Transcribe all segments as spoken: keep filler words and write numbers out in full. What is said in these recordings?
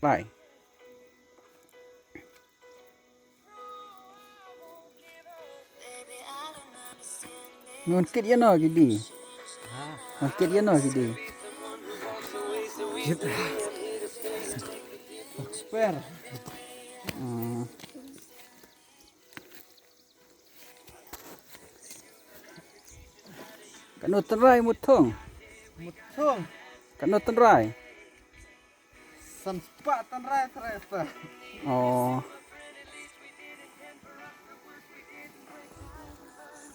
Lai. Ngon kit ïa no ki di. Ngon kit ïa no ki di. Kit. Expert. Hmm. Katno tynrai mut thung? Mut thung. Katno tynrai? San spah tynrai tynrai ta. Oh.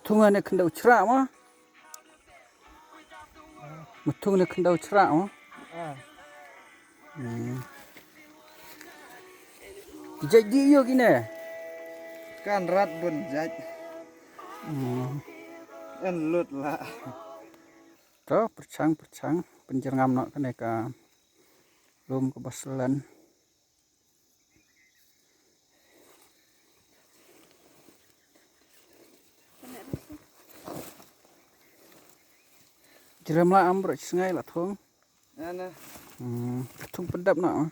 Thung ne khyndew chra ma? Mut thung ne khyndew chra ma? Ah. Hmm. Ki jait di ïoh kine. Kan rat bun jait. Hmm. En lut la. To pyrchang pyrchang pynjyrngam noh kane ka lum kaba slen. Jrem la am bro sngai la thung. Ana. Hmm, thung pyndap noh.